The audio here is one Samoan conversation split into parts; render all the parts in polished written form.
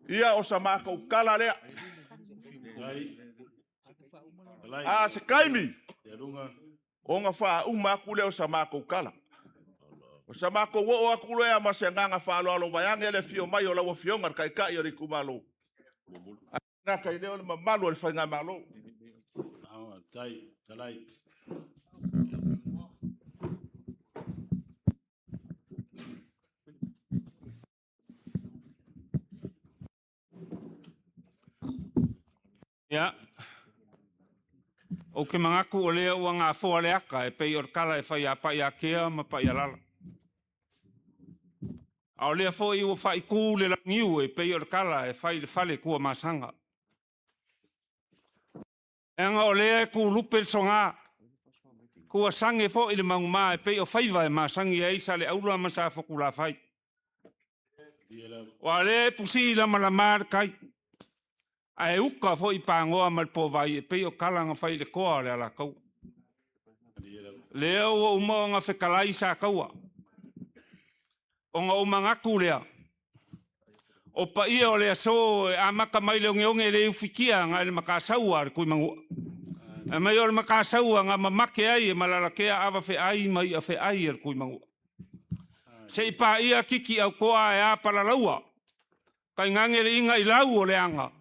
Ia, o sa matou tala lea. A se taimi ona faauma atu lea o sa matou tala. O sa matou oo atu lea ma se agaga faaaloalo vaeane le afio mai o lau Afioga i le Taitai o le itumalo, ae le gata i lea o le mamalu o le faigamalo. Ia, ou te manatu o lea ua gafoa le ata e pei o le tala e fai ia Paiatea ma Paialala. A o lea foi ua faaitu le launiu e pei o le tala e fai i le fale Tuamasaga. Leaga o lea e kulupe le soga, ua sage foi le manuma e pei o faiva e masani ai Saleaula ma Safotulafai. Aua o lea e pusi lamalama le tai, ae uta foi i pagoa ma le povai e pei o tala na fai i le toa o le Alataua. Lea ua uma ona fetalai Sataua, ona ou manatu lea, o paia o le aso e amata mai i le oneone le ufitia agai le Matasaua a le Tuimanua, fai mai o le Matasaua na mamate ai e Malalatea ava feai ma i'a feai a le Tuimanua, seia paia Titiautoa ae a Palalaua, tainane le igailau o le aga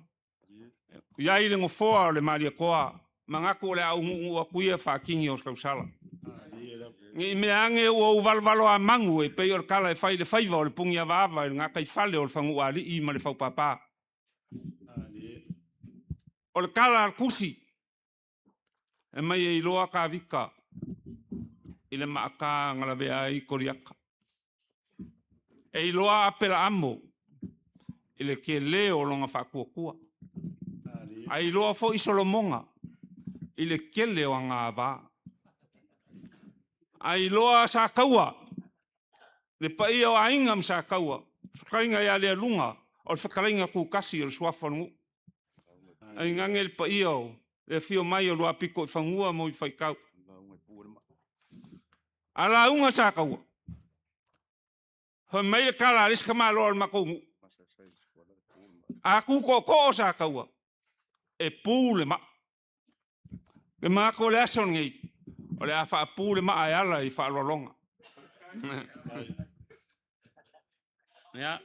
e i ai le nofoa o le Malietoa. E manatu o le a ou nuunuu atu ia faatini o tausala, ne i meaane ua ou valovaloamanu e pei o le tala e fai i le faiva o le puniavaava i le gataifale o le Fanuualii ma le Faupapa. O le tala a le Tusi, fai mai e iloa Tavita i le maata na lavea ai Koliata, e iloa Aperaamo i le tele o lona faatuatua, ae iloa foi Solomona i le tele o ana ava. Ae iloa Sataua, le paia o Aiga ma Sataua, le fetalaiga ia Lealuga o le fetalaiga tutasi o le Suafa o le nuu, tainane le paia o le afio mai o Luapitoifanua ma Uifaitau. A lauga Sataua, fai mai le tala a le isi tamaloa o le matou nuu, a tu tootoo Sataua, e pu le maa. Ou te manatu o le aso lenei, o le a faapu le maa e ala i faaaloaloga. Ia.